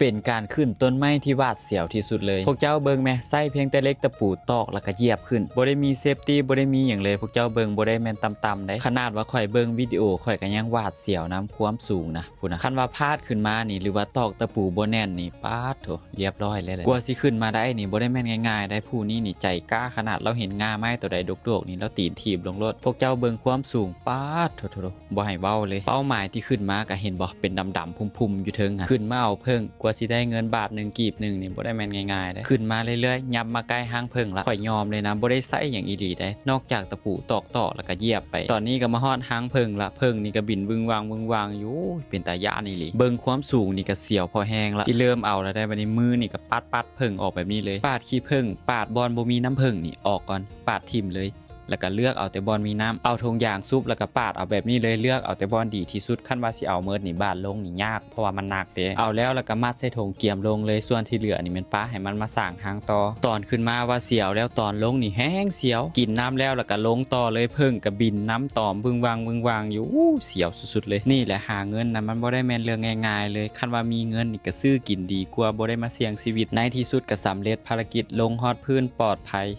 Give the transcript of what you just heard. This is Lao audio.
ເປັນການຂຶ້ນຕົ້ນໄມ້ທີ່ຫວາດສຽວທີ່ສຸດເລີຍ. ພວກເຈົ້າເບິ່ງແມະ, ໃຊ້ພຽງແຕ່ເຫຼັກຕະປູຕອກແລ້ວກໍຢຽບຂຶ້ນ. ບໍ່ໄດ້ມີເຊຟຕີ, ບໍ່ໄດ້ມີຫຍັງເລີຍ. ພວກເຈົ້າເບິ່ງ, ບໍ່ໄດ້ແມ່ນຕ່ຳໆເດ້. ຂະໜາດວ່າຂ້ອຍເບິ່ງວິດີໂອ, ຂ້ອຍກໍຍັງຫວາດສຽວນຳຄວາມສູງນະ. ພຸ້ນນະ, ຄັນວ່າພາດຂຶ້ນມານີ້ ຫຼືວ່າຕອກຕະປູບໍ່ແໜ້ນນີ້, ປາດໂທ້, ລຽບຮ້ອຍເລີຍແຫຼະ. ກວ່າຊິຂຶ້ນມາໄດ້ນີ້ ບໍ່ໄດ້ແມ່ນງ່າຍໆໄດ໋. ຜູ້ນີ້ນີ້ໃຈກ້າຂະໜາດ, ລາວເຫັນງ່າໄມ້ໂຕໃດດົກໆນີ້ ລາວຕີນຖີບລົງໂລດ. ພວກເຈົ້າເບິ່ງຄວາມສູງ, ປາດໂທ້ໆ, ບໍ່ໃຫ້ເວົ້າເລີຍ. ເປົ້າໝາຍທີ່ຂຶ້ນມາກໍເຫັນບໍ່, ເປັນດຳໆພຸ່ມໆຢູ່ເທິງຫັ້ນ. ຂຶ້ນມາເອົາເຜິ້ງ, ກວ່າຊິໄດ້ເງິນບາດໜຶ່ງ ກີບໜຶ່ງນີ້ ບໍ່ໄດ້ແມ່ນງ່າຍໆເດ້. ຂຶ້ນມາເລື້ອຍໆ, ຫຍັບມາໃກ້ຮັງເຜິ້ງລະ. ຂ້ອຍຍອມເລີຍນະ, ບໍ່ໄດ້ໃຊ້ຫຍັງອີ່ຫຼີເດ້, ນອກຈາກຕະປູຕອກໆ ແລ້ວກໍຢຽບໄປ. ຕອນນີ້ກໍມາຮອດຮັງເຜິ້ງລະ. ເຜິ້ງນີ້ກໍບິນວຶ່ງວາງວຶ່ງວາງຢູ່, ເປັນຕາຢ້ານອີ່ຫຼີ. ເບິ່ງຄວາມສູງນີ້ກໍສຽວພໍແຮງລະ. ຊິເລີ່ມເອົາລະໄດ໋. ບັດນີ້ມືນີ້ກໍປາດໆເຜິ້ງອອກແບບນີ້ເລີຍ. ປາດຂີ້ເຜິ້ງ, ປາດບ່ອນບໍ່ມີນ້ຳເຜິ້ງນີ້ອອກກ່ອນ, ປາດຖິ້ມເລີຍ. ແລ້ວກໍເລືອກເອົາແຕ່ບ່ອນມີນ້ຳ. ເອົາຖົງຢາງຊຸບ ແລ້ວກໍປາດເອົາແບບນີ້ເລີຍ, ເລືອກເອົາແຕ່ບ່ອນດີທີ່ສຸດ. ຄັນວ່າຊິເອົາໝົດນີ້ ບາດລົງນີ້ຍາກ, ເພາະວ່າມັນໜັກເດ້. ເອົາແລ້ວ ແລ້ວກໍມັດໃສ່ຖົງກຽມລົງເລີຍ. ສ່ວນທີ່ເຫຼືອນີ້ແມ່ນປະໃຫ້ມັນມາສ້າງຮັງຕໍ່. ຕອນຂຶ້ນມາວ່າສຽວແລ້ວ, ຕອນລົງນີ້ແຮງສຽວ. ກິນນ້ຳແລ້ວ ແລ້ວກໍລົງຕໍ່ເລີຍ. ເຜິ້ງກໍບິນນຳຕອມວຶ່ງວາງວຶ່ງວາງຢູ່, ສຽວສຸດໆເລີຍ. ນີ້ແຫຼະ ຫາເງິນນະ ມັນບໍ່ໄດ້ແມ່ນເລື່ອງງ່າຍໆເລີຍ. ຄັນວ່າມີເງິນນີ້ກໍຊື້ກິນດີກວ່າ, ບໍ່ໄດ້ມາສ່ຽງຊີວິດ. ໃນທີ່ສຸດກໍສຳເລັດພາລະກິດ, ລົງຮອດພື້ນປອດໄພ.